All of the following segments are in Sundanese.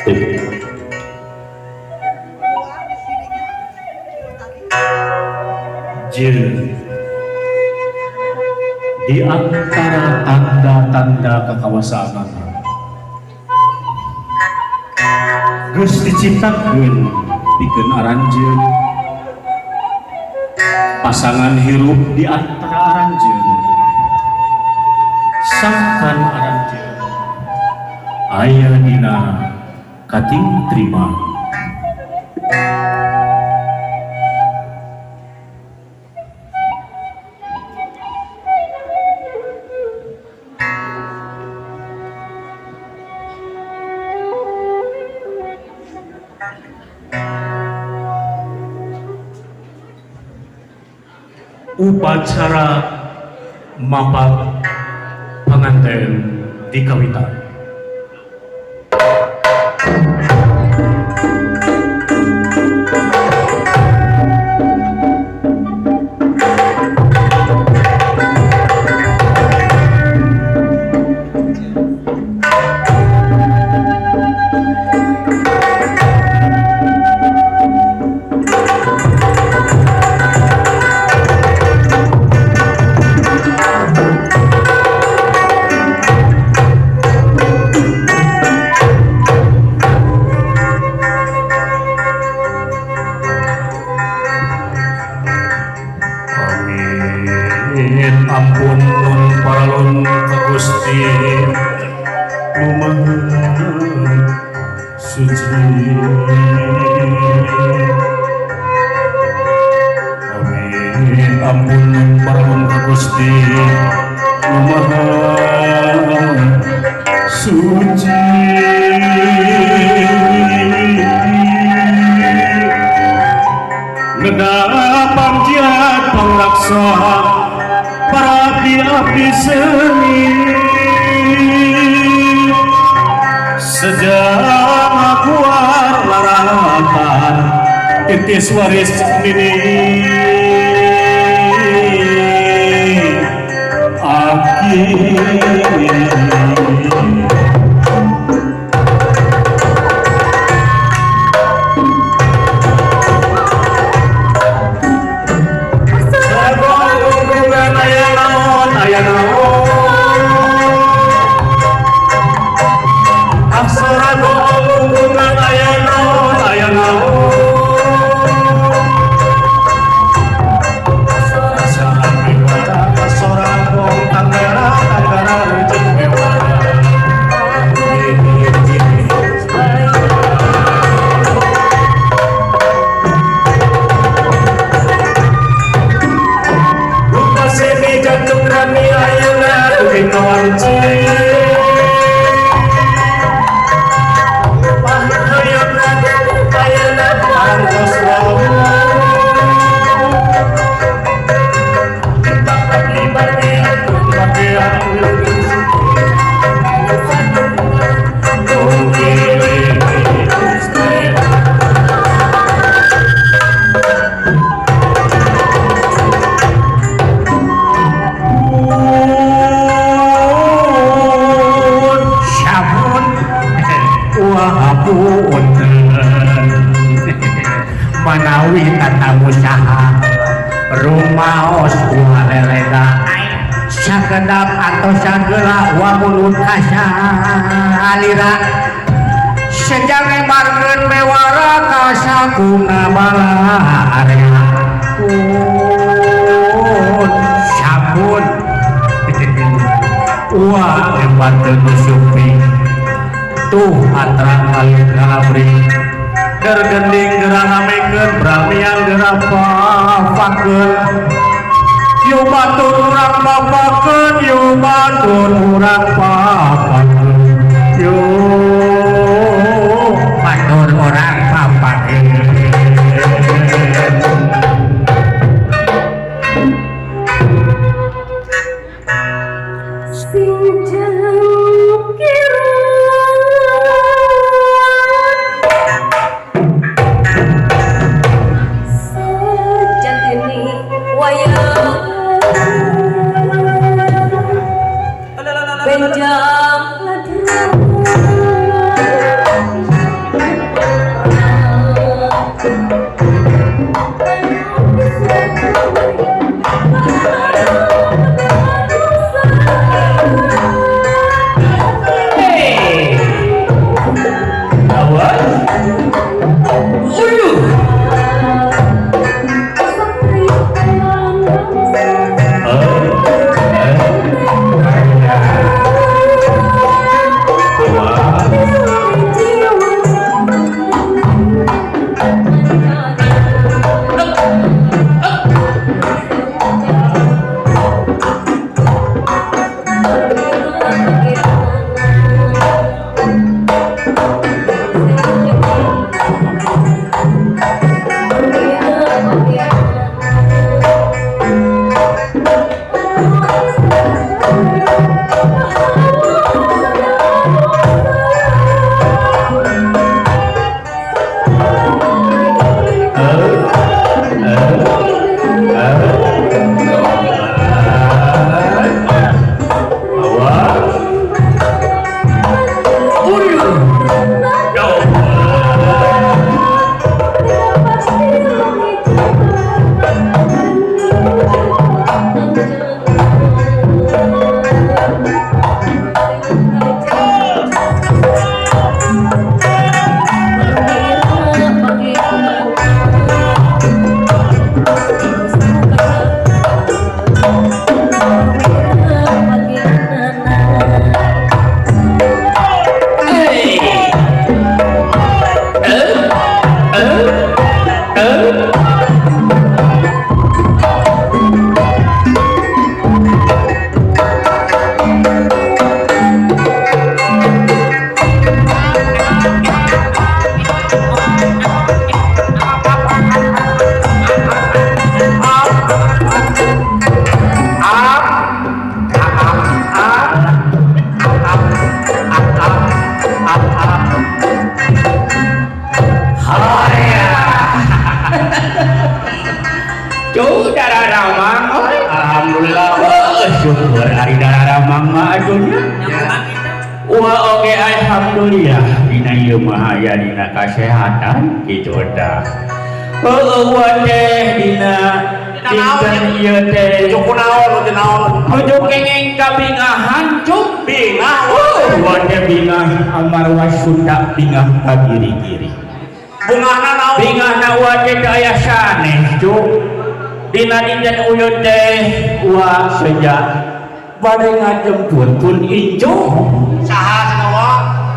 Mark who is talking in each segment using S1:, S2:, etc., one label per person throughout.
S1: Jil di antara tanda-tanda kekawasanan geus diciptakeun pikeun aranjeun, pasangan hirup di antara aranjeun, sangkan aranjeun aya dina kating trima. Upacara mapak panganten di kawitan. Amin ampun nun paralun ka Gusti nu Maha Suci. Amin ampun nun paralun ka Gusti nu Maha Suci. Ngedap pangjiat pangraksa para abdi-abdi seni sejak ngakuar laratan titis waris nini aki.
S2: Manawi tatamu saha rumaos walelega sakedap atau sagela wamunun kasalira sejak ngebarkeun bewara kasakuna bala area pun sabun wah ngebarkeun supi tuh atrang alit ngalabri gergending gerahamekeun bramian gerapafakeun yu batur urang papakeun yu batur urang papakeun yu batur urang papakeun.
S3: Benjang ladang.
S2: Dararamang euy.
S1: Alhamdulillah.
S2: Heuh, syukur ari dararamang mah atuh nya. Wah, oke, alhamdulillah dina ieu mah aya dina kasehatan kitu tah. Heueuh, wa teh dina dinten ieu teh
S1: Nuju kunaon, nuju naon?
S2: Nuju kenging kabingahan, cuk.
S1: Bingah.
S2: Oh, wa teh bingah amarwa Sunda, bingah ka giri-giri.
S1: Bungahna naon?
S2: Bingahna wa teh teu aya sanes, cuk. Dina dinten uyut teh wa seja bade ngajemput pun incu.
S1: Saha cenah wa?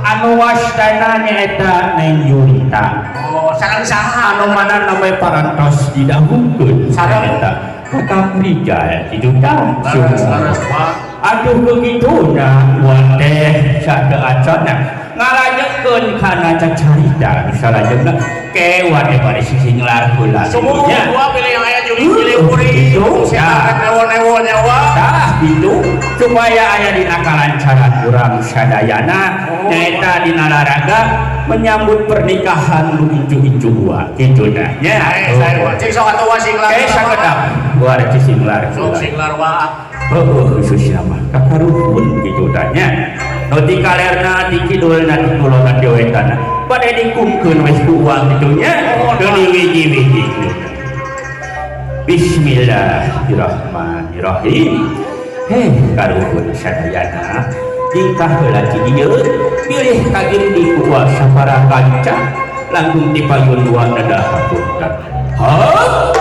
S2: Anu wastana nyaeta Neng Yurita.
S1: Oh, sareng saha?
S2: Anu mana namanya parantos didahulukeun.
S1: Sareng?
S2: Eta Kakang Rijal kitu tah.
S1: Leres, leres, wa.
S2: Aduh, begitu dah wa teh sate acana ngalajengkeun kana cacarita salajengna ke wa teh bari sisinglar heula.
S1: Sumuhun
S2: nya.
S1: wa, pilih yang aya juli pilih uri.
S2: Gitu,
S1: Siapa
S2: ya.
S1: rek newo-newo nyawa.
S2: Tah gitu supaya aya dina kalancaran urang sadayana nyaeta dina laraga menyambut pernikahan nu incu-incu wa kitu dah nya.
S1: Eh, saya wa. Cing sok atuh wa singlar.
S2: Ke sakedap wa rek sisinglar.
S1: Sok singlar wa.
S2: Heueuh, khususna mah kakaruhun kitu tah nya. Nu ti kalerna, ti kidulna, ti kulonna, ti wetana bade dikungkeun we ku uang kitu nya, teu diwiji-wiji kitu. Bismillahirrahmanirrahim. Heh, karuhun sadayana, tingkah heula ti dieu bilih kagindi ku uang sapara kanca langkung ti payun dua dada hapunten. Hop.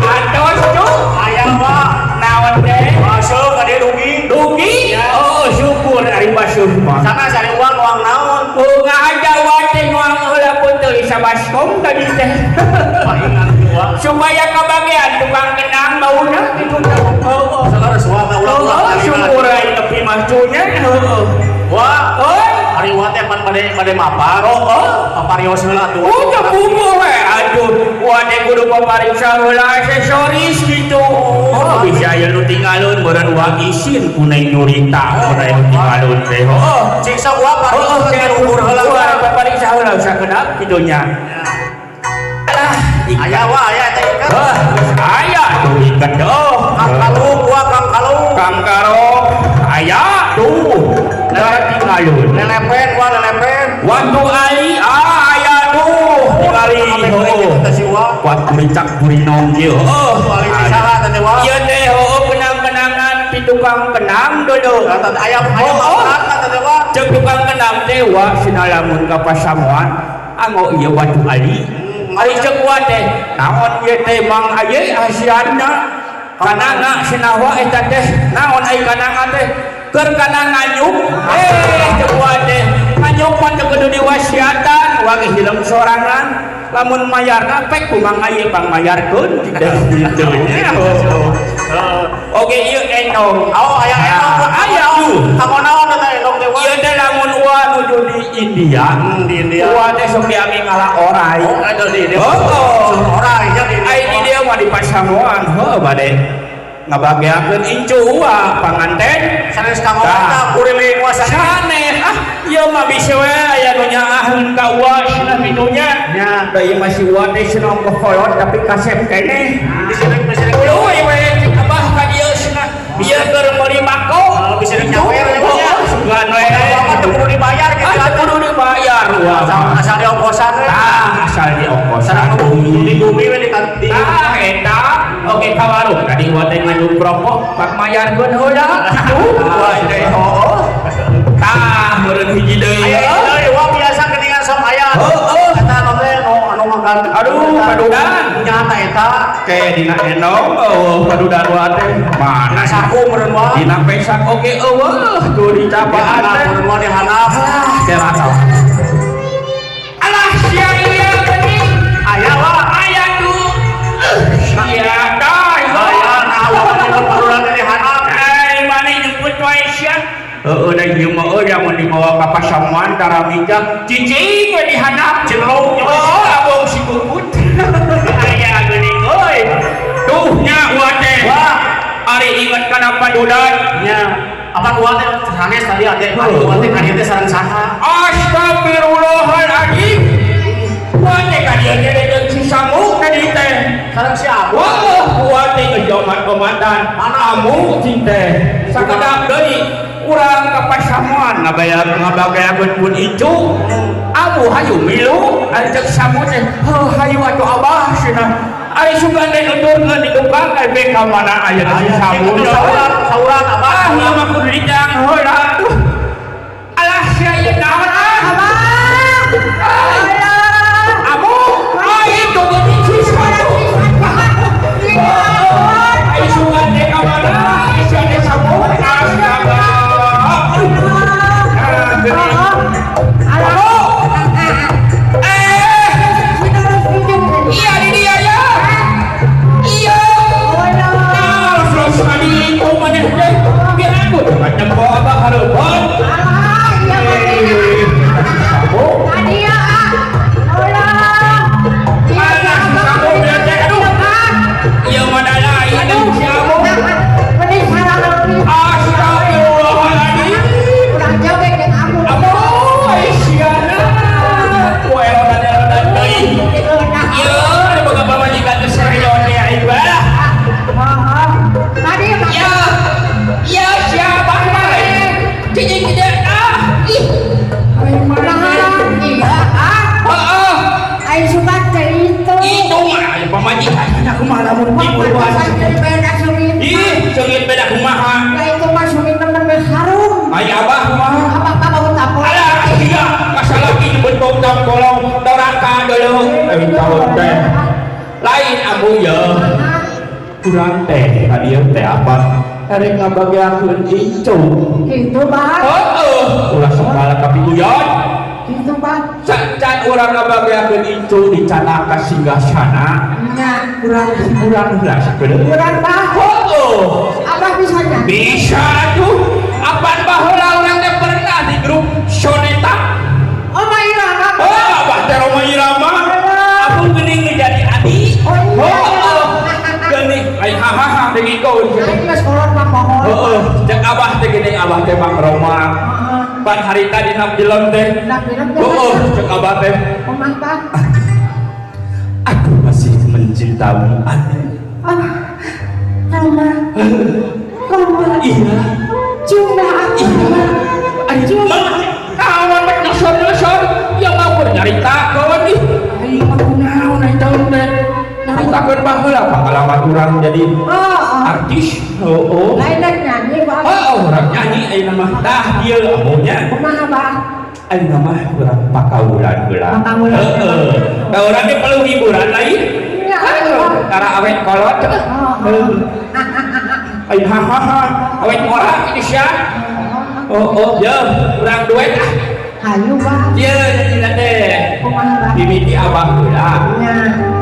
S2: Atos, cuk.
S1: Aya wa.
S2: Naon teh?
S1: Masuk ka dieu dugi.
S2: Dugi? Oh, syukur ari basuh mah.
S1: Sana sari uang uang naon?
S2: Oh, ngahaja wa teh nuang heula pun teu sabaskom tadi teh.
S1: Paingan wa.
S2: Supaya kabagian tukang kenang bauna kitu teh. Oh, oh.
S1: Saleres wa teh ulah-ulah.
S2: Oh, syukur ari tepi mah cunya. Heeh.
S1: Wa,
S2: Oi.
S1: ari wa teh pan bade bade mapar.
S2: Oh, oh.
S1: Paparios heula atuh.
S2: Oh, teu puguh we. Aduh, wa teh kudu papariksa heula aksesoris gitu. Oh, bisa aya nu tinggalun meureun wa isin ku Neng Yurita, mun aya nu tinggalun teh. Oh.
S1: Cing sok wa
S2: Oh,
S1: parios teh ukur heula.
S2: Wah, papariksa heula sakedap kitu nya. Alah,
S1: Aya wa, aya teh ikan.
S2: Wah, aya tuh ikan doh.
S1: Kang kalung wa, kang kalung.
S2: Kang Karo aya tuh. Dara tinggalun.
S1: Lelepen wa, lelepen.
S2: Waktu Ali ah aya tuh tingali.
S1: Heuh.
S2: Heuh.
S1: Teh si wa.
S2: Waktu ricak gurinong kieu. Heuh.
S1: Ali teh saha teh wa?
S2: Ieu teh heueuh kenang-kenangan ti tukang kenang dulu.
S1: Eta aya aya
S2: Oh, oh.
S1: makan teh wa.
S2: Ceuk tukang kenang teh wa sina lamun ka pasamuan anggo ieu Watu Ali. Ari ceuk wa teh naon ieu teh mang aye hasiatna kananga cenah wa eta teh naon ai kananga teh keur kana nganyuk, eh ceuk wa teh nganyuk mah teu kudu diwasiatan wa ge hileung sorangan lamun mayarna pek ku mang aye pang mayarkeun gitu nya. Oke, ieu endong.
S1: Oh, aya endong.
S2: Aya tuh.
S1: Kanggo naon eta endong teh wa?
S2: Ieu teh lamun wa nuju di India.
S1: Di India.
S2: Wa teh sok diami ngala orai.
S1: Oh, ada di India.
S2: Oh, oh.
S1: Orai nya di India.
S2: Ai di dieu mah di pasamuan heuh bade ngabageakeun incu wa panganten.
S1: Sanes kanggo
S2: Tah.
S1: eta kuriling wa sanes.
S2: Sanes ah ieu mah bisa we aya nu nyaaheun ka wa cenah kitu nya.
S1: Nya.
S2: Da ieu masih wa teh cenah ongkoh kolot tapi kasep keneh.
S1: Bisa rek bisa rek.
S2: Leuwih we abah ka dieu cenah ieu keur meuli mako.
S1: Oh, bisa rek nyawer ya,
S2: Oh, sugan we.
S1: Apa teu kudu dibayar gitu.
S2: Ah, teu kudu dibayar wa.
S1: Asal asal diongkosan we.
S2: Tah, asal diongkosan.
S1: Sareng di bumi we di di
S2: Tah eta oke ka warung tadi wa teh nganyuk rokok pak mayarkeun heula kitu wa teh heueuh. Tah meureun hiji deui.
S1: Aya hiji deui wa biasa geuningan sok aya.
S2: Heueuh.
S1: Eta anu teh nu anu makan.
S2: Aduh, padudan.
S1: Nyata eta.
S2: Ke dina endong eueuh padudan wa teh. Mana
S1: Saku meureun wa.
S2: Dina pesak oge eueuh tuh dicapaan
S1: Dihandap
S2: teh.
S1: meureun wa dihandap.
S2: Alah, teh alah sia ieu geuning.
S1: Aya wa.
S2: Aya tuh. Sia tah.
S1: Aya nah wa nyebut padudan teh dihandap.
S2: Ai maneh nyebut wae sia. Heeh, da ieu mah euy lamun dibawa ka pasamuan taramija cicing we dihandap.
S1: Cinlung.
S2: Oh, abong si kukut. Aya geuning euy. Tuh nya wa teh.
S1: Wah.
S2: Ari inget kana padudan.
S1: Nya. Apa wa teh sanes tadi ade ari wa teh ka dieu teh sareng saha?
S2: Astagfirullahaladzim. Wah teh ka dieu teh jeung si Samu tadi teh.
S1: Sareng siapa?
S2: Wah, kuat teh ngejomat-jomatan. Amu cing teh. Sakedap deui urang ka pasamuan ngabayar ngabagayakeun pun incu. Amu hayu milu, ari ceuk Samu teh, heuh hayu atuh abah cenah. Ari sugan teh nuturkeun di tukang teh ka mana aya si Samu.
S1: Sauran, sauran abah.
S2: Ah, ieu mah kudu dijang heula atuh. Alah sia ieu naon ah?
S3: Abah. Alah.
S2: Amu, ah itu geuning si Samu. Ai sugan teh ka mana? Ai sia teh Samu. Astaga. Ah, geuning. Amu. Eh, iya di dia ya. Iya. Nah, terus tadi itu maneh teh. Biar aku tempo abah hareupeun. Eh, Samu. Mana si Samu dia teh? Aduh. Ieu mah da lain deui si Amu. Astagfirullahaladzim. Amu, ai siana. Ku elodan-elodan deui. Ieu boga pamajikan teh serion teh aing bae. Ya, ya siapa lain? Cicing tidak ah, ih. Aing mana? Heeh, itu mah aya pamajikan aku mah lamun timbul wae. Ih, seungit beda kumaha? Ai abah kumaha? Alah, iya, masalah ini nyebut bau tangkolong, doraka dulu. Eh, tahun teh. Lain amu ye. Kurang teh, tadi teh apa? Erek ngabagiakeun incu.
S3: Gitu, Bang.
S2: Heeh, ulah sembala kapiguyon.
S3: Gitu, Bang.
S2: Can urang ngabagiakeun incu dicanak ka singgasana.
S3: Nya,
S2: Kurang hiburan heula sakedeung.
S3: kurang bah.
S2: Heeh.
S3: Abah bisa nyanyi.
S2: Bisa tuh. Apaan baheula urang teh pernah di grup Soneta.
S3: Oh, Pak Irama.
S2: Oh, abah teh Rhoma Irama. Aku geuning nu jadi adi.
S3: Oh, iya.
S2: Oh, geuning lain hahaha dengikeun.
S3: Aing geus kolot mah pohon.
S2: Heeh, cek abah teh geuning abah teh Mang Rhoma. Pan harita dina film teh.
S3: Dina film teh.
S2: Heeh, cek abah teh.
S3: Kumaha, Bah?
S2: Aku masih mencintamu, Adi.
S3: Ah, Roma. Roma.
S2: Iya.
S3: Ciumlah aku.
S2: Iya. Ari mah kawan mek nyosor-nyosor ya mau nyaritakeun ih. Aing mah kunaon aing taun teh. Nyaritakeun baheula pangalaman urang jadi
S3: Oh, oh.
S2: artis. Heeh.
S3: Lain rek nyanyi, Bah.
S2: Oh, urang nyanyi ayeuna mah tah dieu amunya.
S3: Kumaha, Bah?
S2: Ayeuna mah urang pakaulan heula.
S3: Pakaulan.
S2: Heeh. Da urang ge perlu hiburan lain.
S3: Iya,
S2: Heeh. Kara awet kolot.
S3: Oh, oh.
S2: Ayo hahaha, awet ngora ini sia. Oh, oh, ya, urang duet ah.
S3: Hayu, Bah.
S2: Ieu nyanyi teh.
S3: Kumaha, Bah?
S2: Mimiti abah heula.
S3: Nya.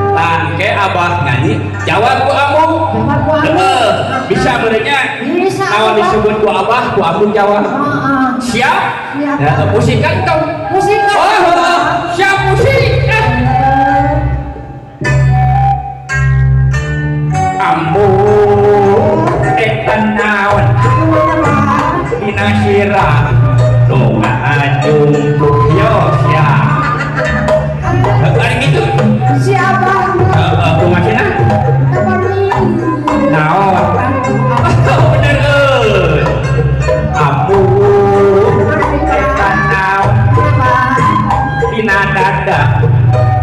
S2: Tangke abah nyanyi, jawab ku amu.
S3: Jawab ku amu.
S2: Heeh, bisa merenya.
S3: Bisa,
S2: Kalau
S3: Abah.
S2: disebut ku abah, ku amu jawab.
S3: Heeh.
S2: Siap?
S3: Siap.
S2: Ya, musik kan tong.
S3: Musik kan.
S2: Oh, oh, siap musik. Eh. Ambu eta naon dina sirah nu ngajungkuk yo sia. Ari kitu.
S3: Siapa?
S2: Heeh, kumaha cenah? Naon? Bener euy. Ambu eta naon dina dada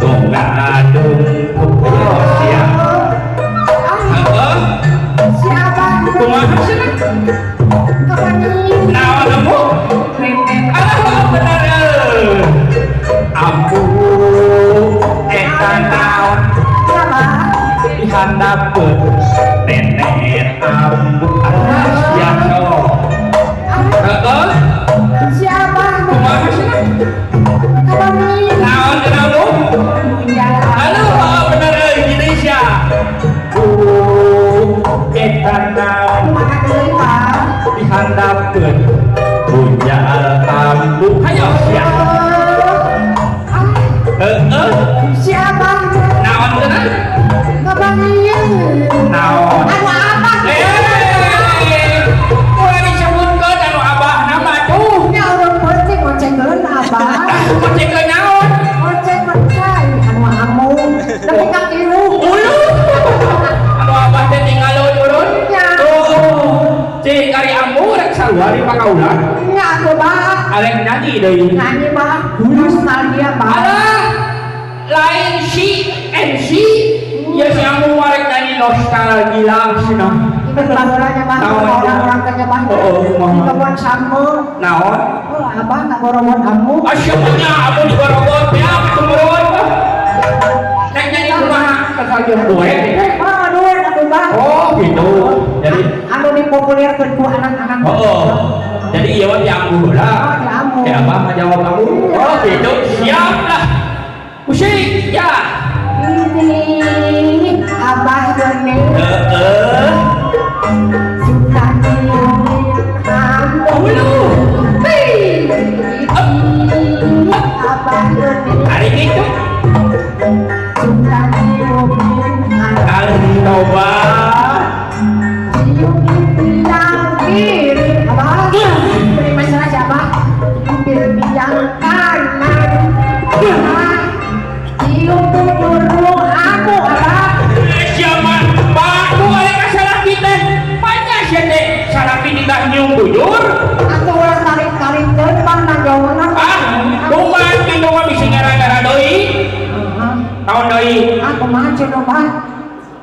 S2: nu ngajungkuk yo sia. Heeh,
S3: Siapa?
S2: kumaha cenah? Naon ambu? Alah, bener euy. Ambu eta naon dihandapeun nenek ambu alah sia sok. Heeh,
S3: Siapa?
S2: kumaha cenah? Naon cenah ambu? Aduh, bener euy gini sia. Eta naon dihandapeun bujal ambu hayo sia. Heeh,
S3: Siapa?
S2: naon cenah? Naon?
S3: Anu apa?
S2: Eh, ulah disebutkeun anu abah nama tuh.
S3: Nya urang penting ngocehkeun abah.
S2: Ah, ngocehkeun naon?
S3: Ngoceh percaya.
S2: sarua di pakaulan.
S3: Nya atuh bah.
S2: Arek nyanyi deui.
S3: Nyanyi bah. Nostalgia bah.
S2: Alah, lain si MC ya si amu arek nyanyi nostalgia cenah.
S3: Ini baheulanya bah. Orang-orang teh bah.
S2: Oh,
S3: di kebon samu.
S2: Naon?
S3: Oh, abah ngagorowon amu.
S2: Asyapnya amu digorowon ya tumurun. Nek nyanyi kumaha nostalgia duet.
S3: Oh, duet atuh bah.
S2: Oh, gitu. Jadi
S3: anu dipopulerkeun ku anak-anak.
S2: Oh. Jadi ieu mah diambu heula.
S3: Oh, diambu.
S2: Ya abah mah jawab kamu. Oh, gitu. Siap lah. Musik ya.
S3: Ini abah geuning.
S2: Heeh.
S3: Suka nyium ambu. Abah geuning.
S2: Hari gitu.
S3: Suka nyium ambu.
S2: Tobat.
S3: Cium yang kiri abah. Beri masalah siapa? Beri yang kanan. Cium bubur aku abah.
S2: Siapa? Pak, bu ada salah kita. Banyak sih teh. Salah kita nyium bujur.
S3: Aku ulah tarik-tarikkeun bang nagawana.
S2: Ah, kumaha teh mah bisa gara-gara deui. Tahun deui.
S3: Ah, kumaha cenah bah?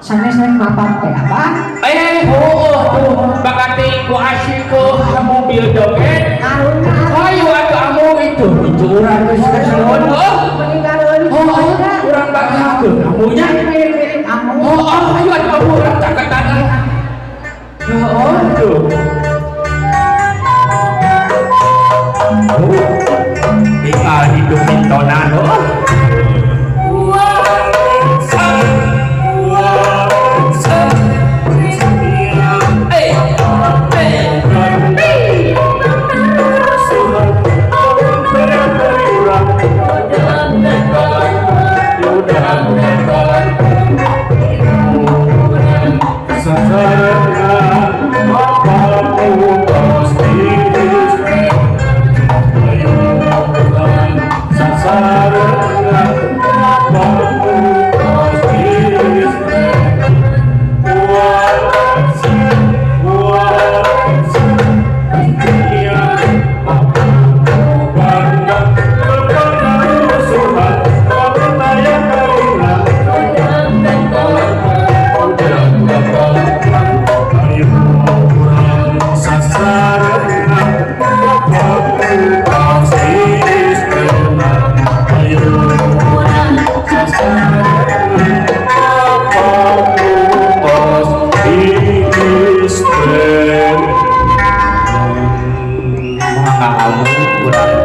S3: Sanes rek mapan teh abah.
S2: Oh, tuh bakati ku asyik ku mobil joget.
S3: Karunya.
S2: Ayo atuh amu itu urang geus keselon heuh.
S3: Meninggalkeun.
S2: Oh, urang banggakeun amunya.
S3: Mirip-mirip amu.
S2: Oh, ayo atuh amu urang caketan. Oh, tuh. Tinggal hidup pintonan heuh.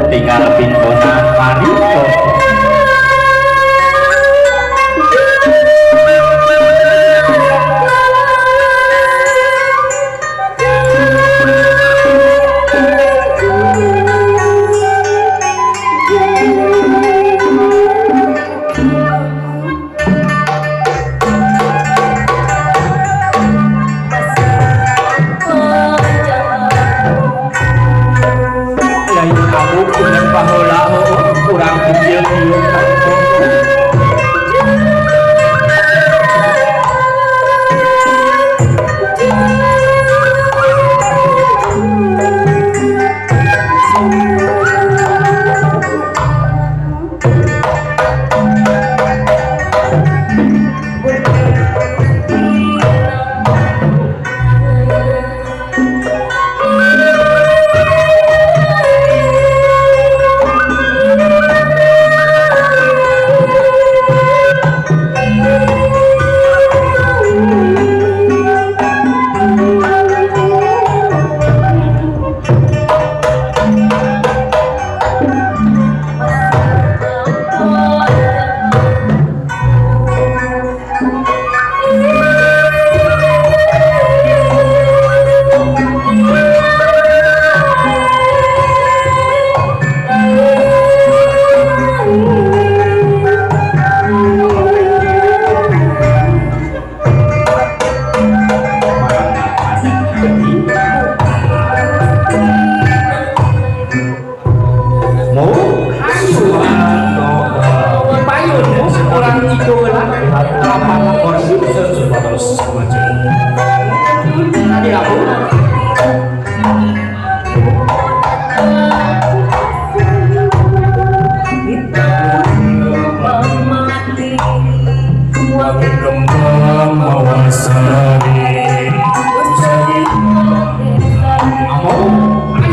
S2: Tinggal pintonan mari kurang kecil.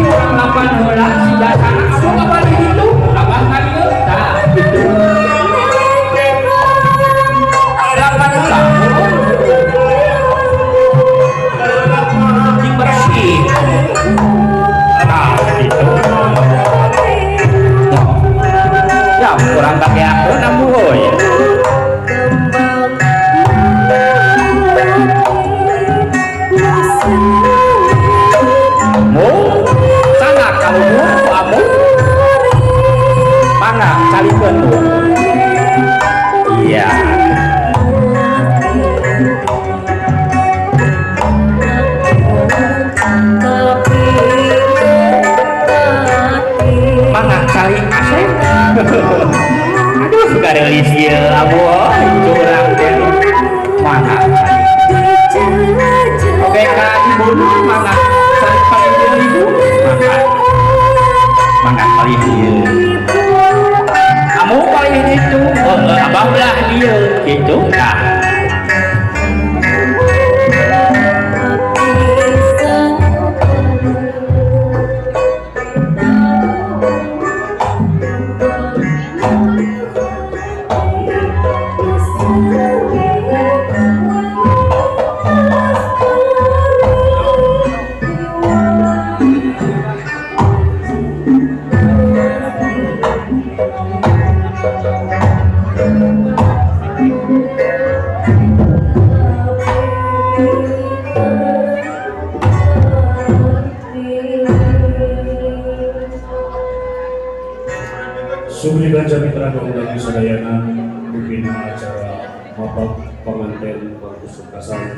S2: Urang lapan heula singgasana amu ka balik ditu. Abah ka dieu tah kitu. Lapan heula. Cing bersih. Tah kitu. Ya, kurang pakai aku namu heuy. Mu, sana kamu, amu. Mangga calikeun mu. Iya. Mangga calik asep. Aduh, garelis ieu amu euy, curang teh. Mangga calik. Oke, ka ibu mangga calik paling dieu ibu. Mangga. Mangga paling dieu. Kamu paling ditu, heeh, abah belah dieu kitu tah.
S4: Sugri Ganja Mitra Gaungdang Sadayana Bukina acara mapap pengantin Bangku Sukasang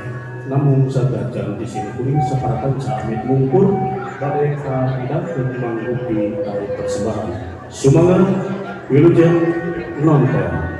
S4: namung sagajang di sini kuring separakan amit mungkur bade kahidangkeun manggupi tau persembahan. Sumangga wilujeng nonton.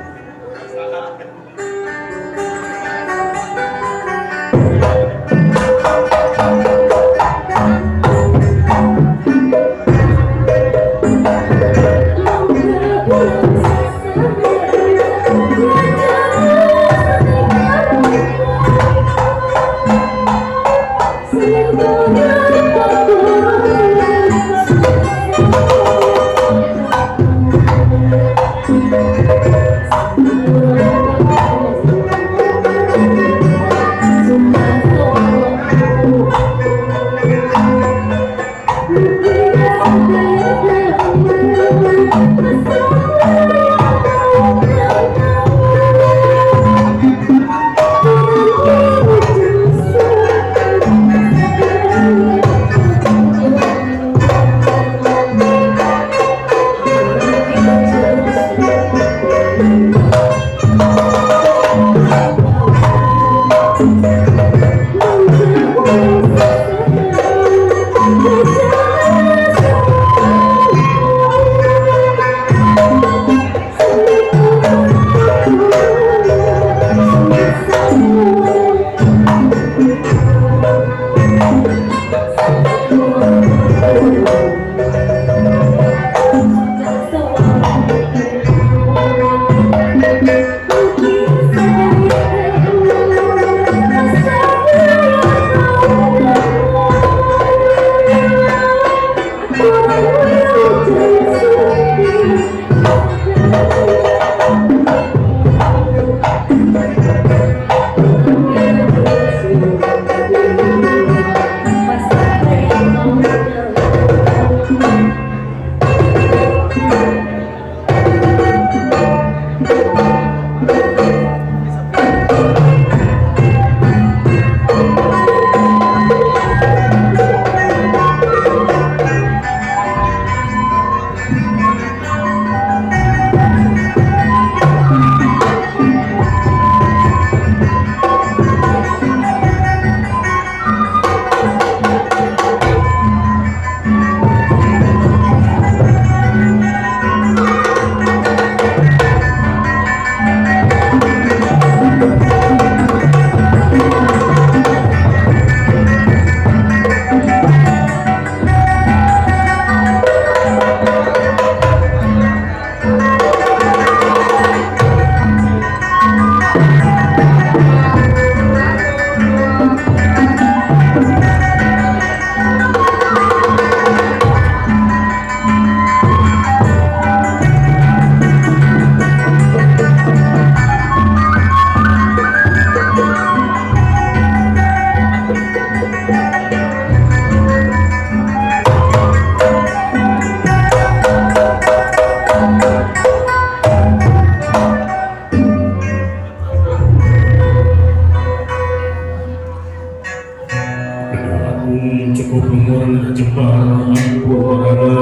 S4: Jembar ampurana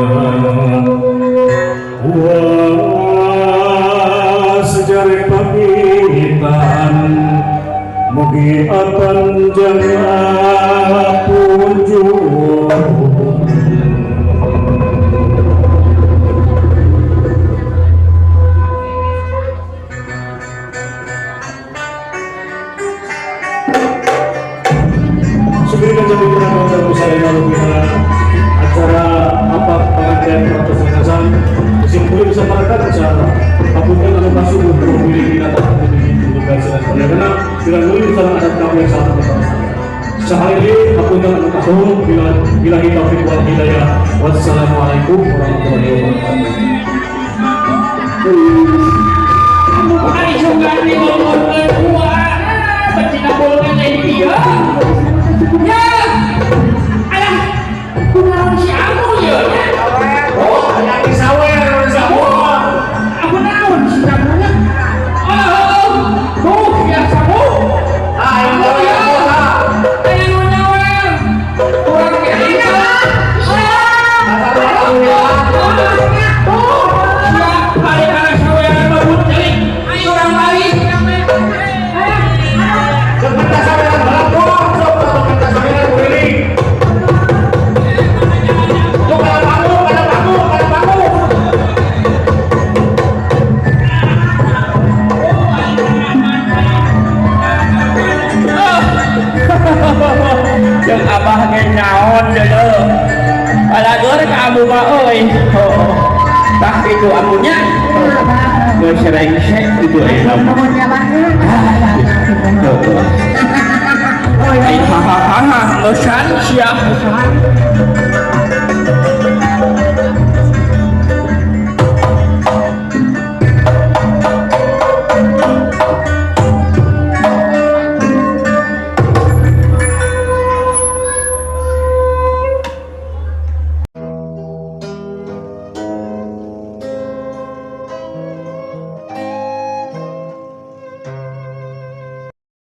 S4: Wah sejarah pamitan mugi apan jang punjung. Acara apa pengantin atau pernikahan disimpulkan bisa masyarakat acara apunten anu kasubuh memiliki data memiliki tugas dan sebagainya bila nulis sama adat kami yang sangat berbahagia. Sekali ini apunten anu kasubuh bila billahi taufik wal hidayah. Wassalamualaikum warahmatullahi wabarakatuh.
S2: Ya, alah, kunaon si Amu ya?
S1: Oh, yang disawer si Amu.
S2: Aku naon si Amunya? Oh, tuh ya Samu.
S1: Ah, yang ya.
S2: Aya nu nyawer. Urang ge ieu. Tuh, sia balik kana saweran mah celik. Ayo urang balik.
S1: Kita saweran balapor, sok kita saweran kuring. Tuh kada bangu, kada bangu, kada bangu.
S2: Jeung abah ge naon deuleu. Palageur ka amu mah euy. Tah itu amunya. Geus rengsek itu euy. Hahaha, ngeusan sia.